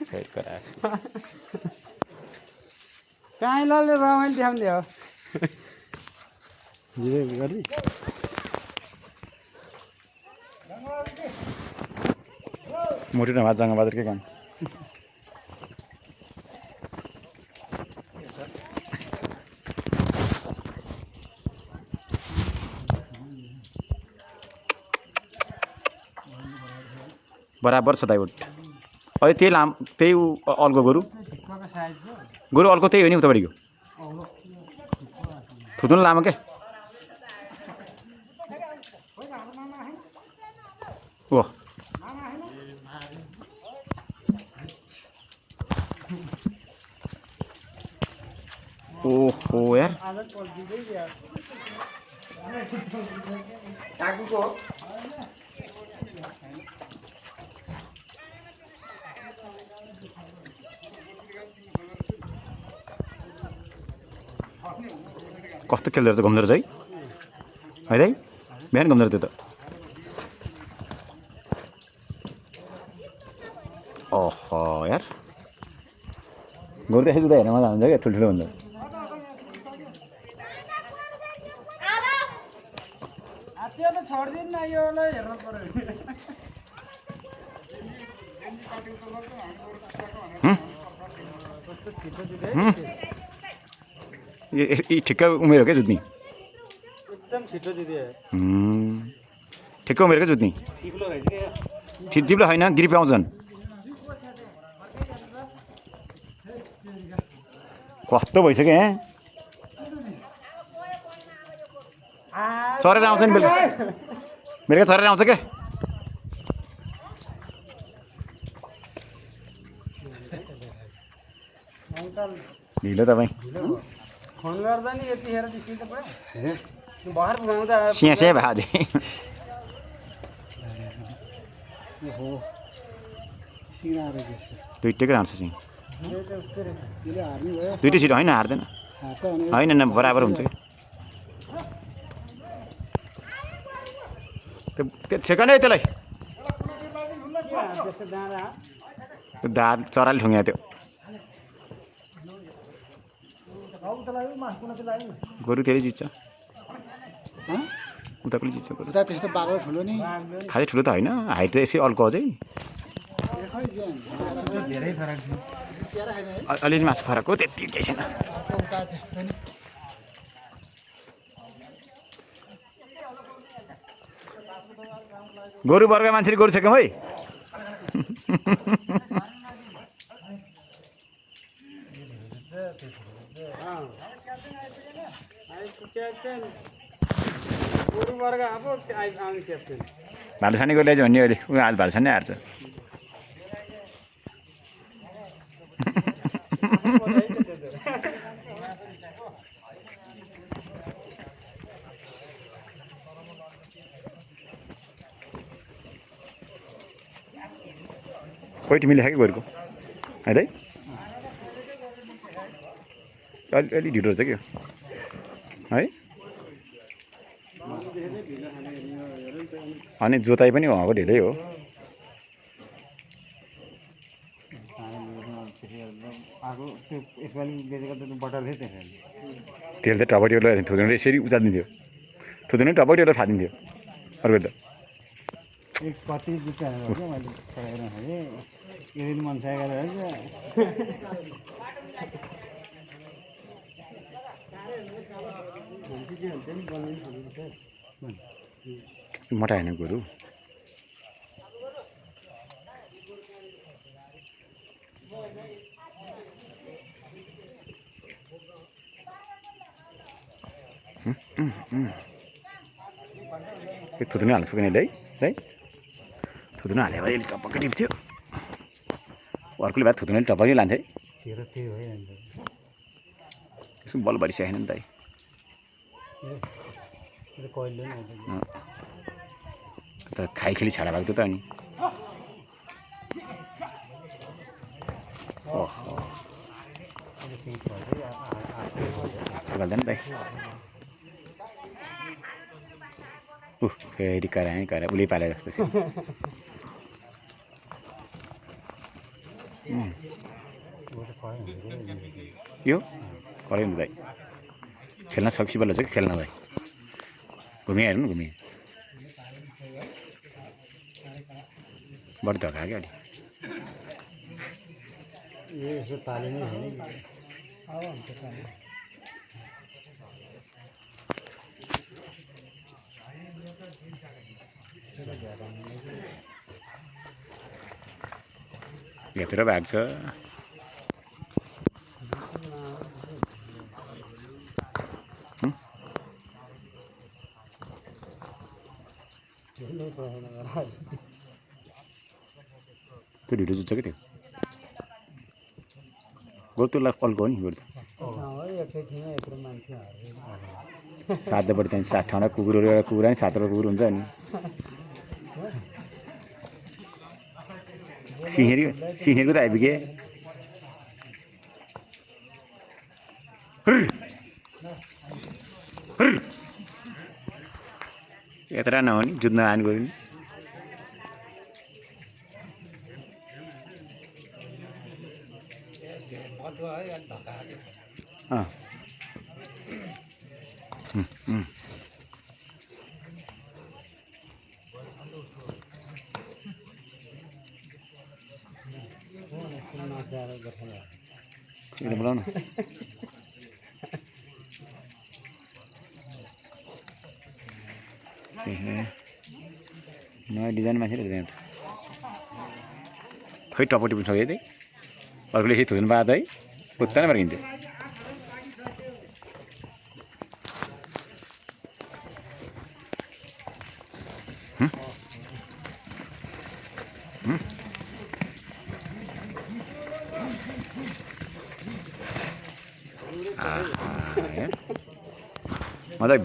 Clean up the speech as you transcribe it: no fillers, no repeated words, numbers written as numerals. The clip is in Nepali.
सही करा कहाँ लले रमाइलो देखाउने हो मोटी नभए जङ्गबहादुर के काम बराबर छ दाइ उठ अहिले त्यही त्यही अल्को गोरु गोरु अल्को त्यही हो नि उतापट्टिको थुतुन लामो के ओह ओहो यार कस्तो खेल्दो रहेछ घुम्दो रहेछ है दाइ बिहान घुम्दो रहेछ त्यो त ओहो यार गोरु त यसो जुत्ता हेर्न मजा हुन्छ क्या ठुल्ठुलो भन्दा त्यो त छोड्दिन न यो हेर्न पर्यो ठिक्क उमेर हो क्या जुत्नी एकदम छिटो जित्यो ठिक्क उमेर क्या जुत्नी चिप्लो होइन गिरी पाउँछन् कस्तो भइसक्यो यहाँ चरेर आउँछ नि बेलुका बेलुका चरेर आउँछ क्या ढिलो तपाईँ फोन गर्दा नि यतिखेर निस्किन्छ पऱ्यो भर पुगाउँदा सिया सिया भयो अझै दुइटैको राम्रो छ सिङ दुइटै सिट होइन हार्दैन होइन न बराबर हुन्छ क्या त्यो छेक नै त्यसलाई दाँत चराले ठुङ्ग्या त्यो गोरु धेरै जित्छ उताकोले जित्छ गोरु खालि ठुलो त होइन हाइट त यसै अल्को अझै अलिअलि मासु फरक हो त्यति केही छैन गोरु वर्ग मान्छेले गोरु छेकौँ है भालु छाने गोरु ल्याइज भन्ने अहिले ऊ आज भालु छान्ने हार्छ कोही तिमीले लेखेको गोरुको है दाइ अलि ढिलो रहेछ क्या है अनि जोताइ पनि उहाँको ढिलै हो तेल चाहिँ टपटीवाला थुत्रो यसरी उचालिदिन्थ्यो थुत्रो नै टपटीवाला फादिन्थ्यो अर्को त कति जुत्ता मैले यो दिन मन मोटा होइन गोरु थुत्रो नै हाल्नु सक्ने है है थुत्रो हाल्यो भने अलिक टपक्कै टिप्थ्यो अर्कोले भए थुत्रो नै टपक्कै लान्थ्यो है यसो बल भरिसकेको छैन नि त त खाइखेली छाडा भएको त अनि गर्दैन दाइ फेरि कराएँ उसले पाले जस्तो यो करै हुन्छ दाइ खेल्न सक्छ बल्ल चाहिँ खेल्न दाइ घुमियो हेर्नु घुमियो बढी धक्का क्या अलि यतिर भाग्छ त्यो ढिलो जुत्छ क्या त्यो गोरु त्यसलाई पल्को हो नि गोरु सातपट्टि त्यहाँदेखि 60 ठाउँमा कुकुरहरू एउटा कुकुर नि 7 कुकुर हुन्छ नि सिँहेरको त आइपुगे यत्र नहो नि जुत्न आन गयो नि बोलाउन नयाँ डिजाइन मान्छेले त्यहाँ खै टपटी पनि सक्यो त्यही अर्कोले यसरी थुन बाद है उत्ता नै फर्किन्थ्यो म त